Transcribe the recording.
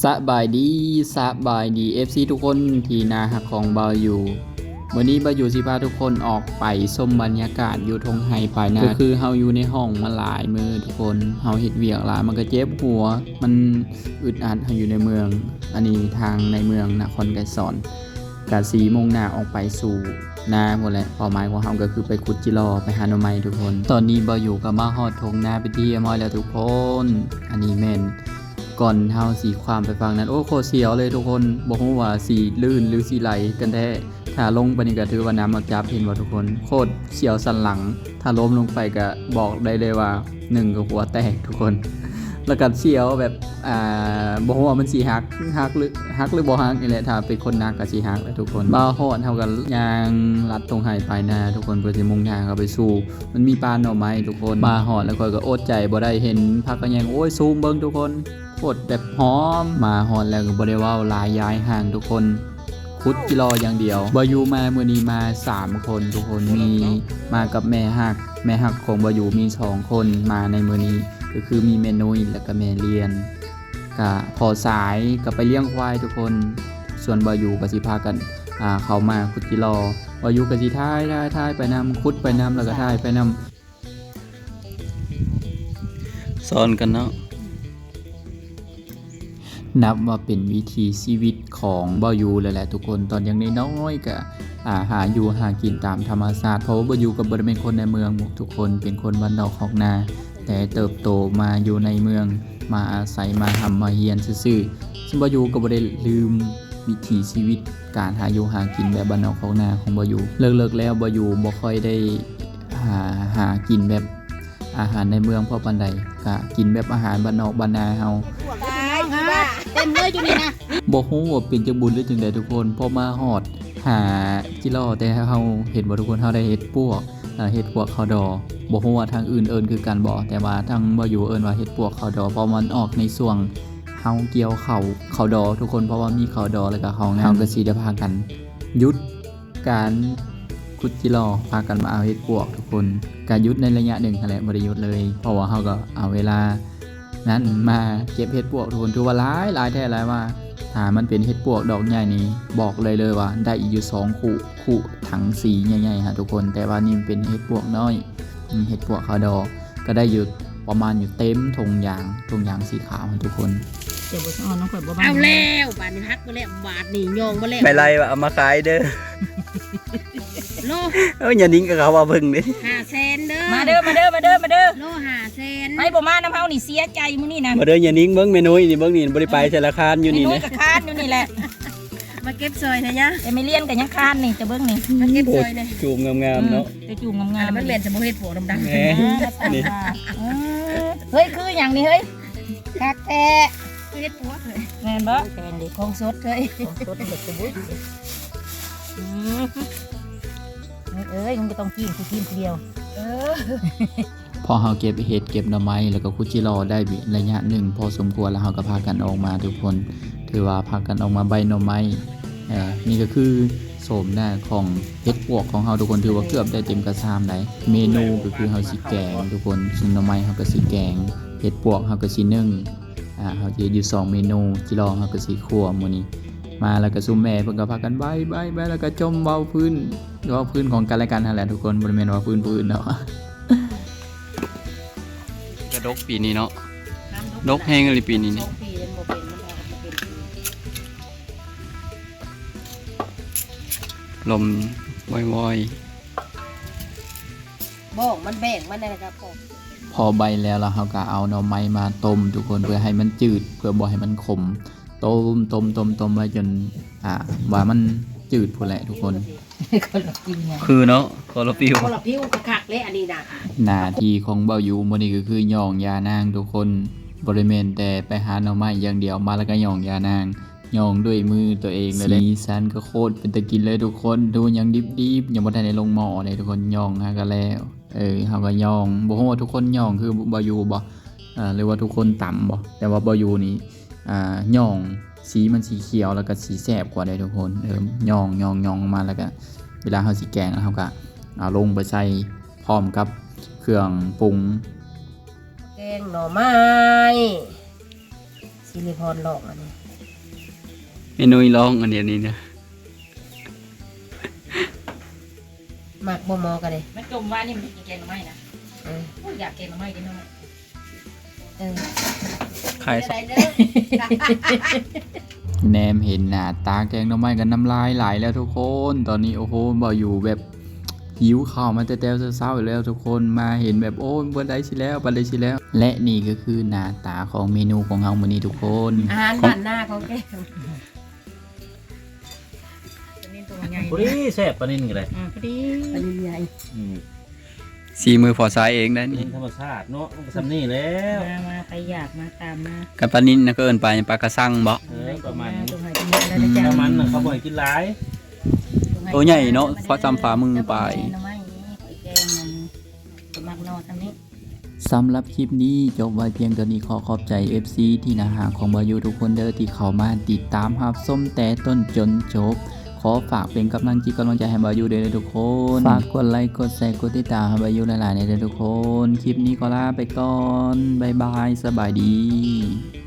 ສະບາຍດີ ສະບາຍດີ ເອັຟຊີ ທຸກຄົນທີ່ໜ້າຮັກຂອງບ່າວຢູ່. ມື້ນີ້ບ່າວຢູ່ຊິພາທຸກຄົນອອກໄປຊົມບັນຍາກາດຢູ່ທົ່ງໄຮ່ປາຍນາ ກໍຄືເຮົາຢູ່ໃນຫ້ອງມາຫຼາຍມື້ທຸກຄົນ, ເຮົາເຮັດວຽກຫຼາຍ ມັນກໍເຈັບຫົວ ມັນອຶດອັດ ເຮົາຢູ່ໃນເມືອງ. ອັນນີ້ທາງໃນເມືອງນະຄອນໄກສອນ ກະຊິມຸ່ງໜ້າອອກໄປສູ່ນາພຸ້ນແຫຼະ. ເປົ້າໝາຍຂອງເຮົາກໍຄືໄປຂຸດຈິລໍ ໄປຫາໜໍ່ໄມ້ທຸກຄົນ. ຕອນນີ້ບ່າວຢູ່ກໍມາຮອດທົ່ງນາເປັນທີ່ຮຽບຮ້ອຍແລ້ວທຸກຄົນ. ອັນນີ້ແມ່ນ ກ່ອນເຮົາຊິຂ້າມໄປຝັ່ງນັ້ນ ໂອ້ ໂຄດສຽວເລີຍທຸກຄົນ, ບໍ່ຮູ້ວ່າຊິລື່ນຫຼືຊິໄຫຼກັນແທ້. ຖ້າລົງໄປນີ້ກໍຖືວ່ານ້ຳມາຈັບ ເຫັນບໍ່ທຸກຄົນ, ໂຄດສຽວສັນຫຼັງ. ຖ້າລົ້ມລົງໄປກໍບອກໄດ້ເລີຍວ່າ ໜຶ່ງກໍຫົວແຕກທຸກຄົນ, ແລ້ວກໍສຽວແບບ ອ່າ ບໍ່ຮູ້ວ່າມັນຊິຫັກ ຫັກຫຼື ຫັກຫຼືບໍ່ຫັກນີ້ແຫຼະ. ຖ້າເປັນຄົນໜັກກໍຊິຫັກແຫຼະທຸກຄົນ. ມາຮອດເຮົາກໍຍ່າງລັດທົ່ງໄຮ່ປາຍນາທຸກຄົນ ເພື່ອຊິມຸ່ງໜ້າເຂົ້າໄປສູ່ ມັນມີປ່າໜໍ່ໄມ້ທຸກຄົນ. ມາຮອດແລ້ວຂ້ອຍກໍອົດໃຈບໍ່ໄດ້ ເຫັນຜັກຂະແຍງ ໂອ້ຍ ຊູມເບິ່ງທຸກຄົນ ໂຄດແບບຫອມ. ມາຮອດແລ້ວກໍບໍ່ໄດ້ເວົ້າຫຼາຍ ຍ້າຍຫ່າງທຸກຄົນ, ຂຸດຈິລໍຢ່າງດຽວ. ບ່າວຢູ່ມາມື້ນີ້ມາສາມຄົນທຸກຄົນ, ມີ ມາກັບແມ່ຮັກ, ແມ່ຮັກຂອງບ່າວຢູ່ມີສອງຄົນມາໃນມື້ນີ້ ກໍຄືມີແມ່ນຸ້ຍ ແລ້ວກໍແມ່ລຽນ. ກະພໍ່ສາຍກໍໄປລ້ຽງຄວາຍທຸກຄົນ, ສ່ວນບ່າວຢູ່ກໍຊິພາກັນ ອ່າ ເຂົ້າມາຂຸດຈິລໍ. ບ່າວຢູ່ກໍຊິຖ່າຍ ຖ່າຍ ຖ່າຍໄປນຳ, ຂຸດໄປນຳ ແລ້ວກໍຖ່າຍໄປນຳ. ຊ້ອນກັນເນາະ. ນັບວ່າເປັນວິຖີຊີວິດຂອງບ່າວຢູ່ເລີຍແຫຼະທຸກຄົນ. ຕອນຍັງນ້ອຍໆ ກະ ອ່າ ຫາຢູ່ຫາກິນຕາມທຳມະຊາດ, ເພາະວ່າບ່າວຢູ່ກໍບໍ່ໄດ້ແມ່ນຄົນໃນເມືອງທຸກຄົນ, ເປັນຄົນບ້ານນອກຄອກນາ, ແຕ່ເຕີບໂຕມາຢູ່ໃນເມືອງ, ມາອາໄສ, ມາຮ່ຳມາຮຽນຊື່ໆ. ເຊິ່ງບ່າວຢູ່ກໍບໍ່ໄດ້ລືມວິຖີຊີວິດ ການຫາຢູ່ຫາກິນແບບບ້ານນອກຄອກນາຂອງບ່າວຢູ່. ເລິກໆ ແລ້ວບ່າວຢູ່ບໍ່ຄ່ອຍໄດ້ຫາ ຫາກິນແບບອາຫານໃນເມືອງພໍປານໃດ, ກະກິນແບບອາຫານບ້ານນອກບ້ານນາເຮົາ. ຕາຍ ເຕັມເລີຍຢູ່ນີ້ນະ. ບໍ່ຮູ້ວ່າເປັນຈັກບຸນຫຼືຈັ່ງໃດທຸກຄົນ, ພໍມາຮອດຫາຈິລໍ ແຕ່ເຮົາເຫັນບໍ່ທຸກຄົນ, ເຮົາໄດ້ເຫັດປວກ ເອີ ເຫັດປວກເຂົ້າດໍ, ບໍ່ຮູ້ວ່າທາງອື່ນເອີ້ນຄືກັນບໍ່, ແຕ່ວ່າທາງບ່າວຢູ່ເອີ້ນວ່າເຫັດປວກເຂົ້າດໍ, ເພາະມັນອອກໃນຊ່ວງເຮົາກ່ຽວເຂົ້າ ເຂົ້າດໍທຸກຄົນ, ເພາະວ່າມີເຂົ້າດໍ ແລ້ວກໍເຂົ້າງາມ. ເຮົາກໍຊິໄດ້ພາກັນຢຸດການຂຸດຈິລໍ, ພາກັນມາເອົາເຫັດປວກທຸກຄົນ. ກໍຢຸດໃນໄລຍະໜຶ່ງຫັ້ນແຫຼະ, ບໍ່ໄດ້ຢຸດເລີຍ, ເພາະວ່າເຮົາກໍເອົາເວລາ ນັ້ນມາເກັບເຫັດປວກທຸກຄົນ, ຖືວ່າຫຼາຍ ຫຼາຍແທ້ຫຼາຍວ່າ. ຖ້າມັນເປັນເຫັດປວກດອກໃຫຍ່ນີ້ ບອກໄດ້ເລີຍວ່າໄດ້ຢູ່ສອງຄູ່ ຄູ່ຖັງສີໃຫຍ່ໆ ຫາທຸກຄົນ, ແຕ່ວ່ານີ້ມັນເປັນເຫັດປວກນ້ອຍ ເຫັດປວກເຂົ້າດໍ, ກໍໄດ້ຢູ່ປະມານຢູ່ເຕັມຖົງຢາງ ຖົງຢາງສີຂາວຫັ້ນທຸກຄົນ. ເຈົ້າບໍ່ສະອອນນຳຂ້ອຍບໍ່? ເອົາແລ້ວ ບາດນີ້ຫັກບໍ່ແລ້ວ ບາດນີ້ຍ່ອງບໍ່ແລ້ວ. ແມ່ໄລ່ວ່າເອົາມາຂາຍເດີ. ໂລ ເອີ ຍານິງກໍເຂົ້າມາເບິ່ງເດ້. ຫ້າແສນເດີ. ມາເດີ ມາເດີ ມາເດີ ມາເດີ. ໂລຫ້າແສນ. ໃຜບໍ່ມານຳເຮົານີ້ເສຍໃຈມື້ນີ້ນະ. ມາເດີຍານິງ ເບິ່ງແມ່ນຸ້ຍນີ້ ເບິ່ງນີ້ ບໍ່ໄດ້ໄປໃສລະ ຄານຢູ່ນີ້ນະ. ແມ່ນຸ້ຍກໍຄານຢູ່ນີ້ແຫຼະ. ມາເກັບຊ່ອຍແດ່ຍາ. ແຕ່ແມ່ລຽນກໍຍັງຄານນີ້ ຈະເບິ່ງນີ້. ມາເກັບຊ່ອຍແດ່. ໂອ້ຍ ຈູມງາມໆເນາະ. ອືມ ຈະຈູມງາມໆ. ອັນນັ້ນແມ່ນຈະບໍ່ເຫັດປວກດຳໆ. ແໝ ນີ້. ເອີ ເຮີ້ຍ ຄືຫຍັງນີ້ເຮີ້ຍ? ຄັກແທ້. ເຫັດປວກເຮີ້ຍ. ແມ່ນບໍ່? ຂອງສົດເຮີ້ຍ. ຂອງສົດເບິດກະບຸດ. ອືມ ເອີຍ ເອີຍ ມຶງບໍ່ຕ້ອງກິນ ກູກິນຜູ້ດຽວ. ເອີ ພໍເຮົາເກັບເຫັດເກັບໜໍ່ໄມ້ ແລ້ວກໍຂຸດຈິລໍໄດ້ໄລຍະໜຶ່ງພໍສົມຄວນ ແລ້ວເຮົາກໍພາກັນອອກມາທຸກຄົນ. ຖືວ່າພາກັນອອກມາໃບ້ໜໍ່ໄມ້. ເອີ ນີ້ກໍຄືໂສມໜ້າຂອງເຫັດປວກຂອງເຮົາທຸກຄົນ, ຖືວ່າເກືອບໄດ້ເຕັມກະຊາມໃດ. ເມນູກໍຄືເຮົາຊິແກງທຸກຄົນ, ສ່ວນໜໍ່ໄມ້ເຮົາກໍຊິແກງ, ເຫັດປວກເຮົາກໍຊິໜຶ້ງ. ອ່າ ເຮົາຈະເຮັດຢູ່ສອງເມນູ, ຈິລໍເຮົາກໍຊິຂົ້ວມື້ນີ້. ມາແລ້ວກໍຊຸມແມ່ເພິ່ນກໍພາກັນໃບ້ ໃບ້ ໃບ້ ແລ້ວກໍຈົ່ມເວົ້າພື້ນ ເວົ້າພື້ນຂອງກັນແລະກັນຫັ້ນແຫຼະທຸກຄົນ, ບໍ່ໄດ້ແມ່ນວ່າພື້ນຜູ້ອື່ນເນາະ. ກະດົກປີນີ້ເນາະ, ດກແຮງອີ່ຫຼີປີນີ້. ສອງປີຍັງບໍ່ເປັນ ມັນອອກມາເປັນ ລົມວອຍໆ. ບ້ອງມັນແບ່ງມັນນັ້ນນະຄັບ. ພໍໃບ້ແລ້ວ ແລ້ວເຮົາກໍເອົາໜໍ່ໄມ້ມາຕົ້ມທຸກຄົນ ເພື່ອໃຫ້ມັນຈືດ ເພື່ອບໍ່ໃຫ້ມັນຂົມ. ຕົ້ມ ຕົ້ມ ຕົ້ມ ຕົ້ມໄວ້ຈົນ ອ່າ ວ່າມັນຈືດພຸ້ນແຫຼະທຸກຄົນ. ຄົນລະຟີວ. ຄືເນາະ ຄົນລະຟີວ ຄົນລະຟີວ. ຄັກໆ ເລີຍອັນນີ້ນະ. ໜ້າທີ່ຂອງບ່າວຢູ່ມື້ນີ້ກໍຄືຫຍ້ອງຢານາງທຸກຄົນ, ບໍ່ໄດ້ແມ່ນແຕ່ໄປຫາໜໍ່ໄມ້ຢ່າງດຽວ, ມາແລ້ວກໍຫຍ້ອງຢານາງ. ຫຍ້ອງດ້ວຍມືຕົວເອງເລີຍເດ້. ສີສັນກໍໂຄດເປັນຕາກິນເລີຍທຸກຄົນ. ດູຫຍັງດິບໆ ຍັງບໍ່ທັນໄດ້ລົງໝໍ້ເດ້ທຸກຄົນ, ຫຍ້ອງຫາກໍແລ້ວ. ເອີ ເຮົາກໍຫຍ້ອງ, ບໍ່ຮູ້ວ່າທຸກຄົນຫຍ້ອງຄືບ່າວຢູ່ບໍ່ ເອີ ຫຼືວ່າທຸກຄົນຕຳບໍ່, ແຕ່ວ່າບ່າວຢູ່ນີ້ ອ່າ ຫຍ້ອງ ສີມັນສີຂຽວ ແລ້ວກໍສີແຊບກວ່າເດ້ທຸກຄົນ. ເອີ ຫຍ້ອງ ຫຍ້ອງ ຫຍ້ອງອອກມາ ແລ້ວກໍເວລາເຮົາຊິແກງ ເຮົາກໍເອົາລົງໄປໃສ່ພ້ອມກັບເຄື່ອງປຸງ. ແກງໜໍ່ໄມ້ ສິລິພອນລອງອັນນີ້ ມນູລອງອັນນີ້ ອັນນີ້ນະ ມັກບໍ່ໝໍກະເດ້. ມັນຕົ້ມວ່ານີ້ ມັນຊິແກງໜໍ່ໄມ້ນະ. ເອີ ໂອ້ຍ ຢາກແກງໜໍ່ໄມ້ເດ້ເນາະ. ເອີ ຂາຍ ເປັນຈັ່ງໃດເດີ? ແນມເຫັນໜ້າຕາແກງໜໍ່ໄມ້ກະນ້ຳລາຍໄຫຼແລ້ວທຸກຄົນ. ຕອນນີ້ ໂອ້ໂຫ ບໍ່ຢູ່ແບບຫິວເຂົ້າມາແຕ່ແຕ່ເຊົ້າໆແລ້ວທຸກຄົນ. ມາເຫັນແບບ ໂອ້ຍ ປານໃດຊິແລ້ວ ປານໃດຊິແລ້ວ. ແລະນີ້ກະຄືໜ້າຕາຂອງເມນູຂອງເຮົາມື້ນີ້ທຸກຄົນ. ອາຫານບ້ານນາຂອງແກ. ປານິນໂຕໃຫຍ່ ພໍດີແຊບ ປານິນກະໄດ້. ອືມ ພໍດີ ປານິນໃຫຍ່. ອືມ ສີມືພໍ່ຊາຍເອງໄດ໋ນີ້. ທຳມະຊາດເນາະ ມັນກະຊ່ຳນີ້ແລ້ວ. ມາ ມາ ໃຜຢາກມາຕາມມາ. ກະປານິນນະ ກະເອີ້ນປາ ປາກະຊັງບໍ? ເອີ ປະມານນີ້ ປະມານນັ້ນ ເຂົາບໍ່ໃຫ້ກິນຫຼາຍ. ໂຕໃຫຍ່ເນາະ ພໍຊ່ຳຝ່າມືປາຍ. ໜໍ່ໄມ້ນີ້ ຂ້ອຍແກງມັນ ມັກໜໍ່ຊ່ຳນີ້. ສຳລັບຄລິບນີ້ຈົບໄວ້ພຽງເທົ່ານີ້. ຂໍຂອບໃຈເອັຟຊີທີ່ໜ້າຮັກຂອງບ່າວຢູທຸກຄົນເດີ ທີ່ເຂົ້າມາຕິດຕາມຮັບຊົມແຕ່ຕົ້ນຈົນຈົບ. ຂໍຝາກເປັນກຳລັງຈິດກຳລັງໃຈໃຫ້ບ່າວຢູເດີທຸກຄົນ. ຝາກກົດໄລ ກົດແຊ ກົດຕິດຕາມໃຫ້ບ່າວຢູຫຼາຍໆແດ່ເດີທຸກຄົນ. ຄລິບນີ້ຂໍລາໄປກ່ອນ. ບາຍບາຍ ສະບາຍດີ.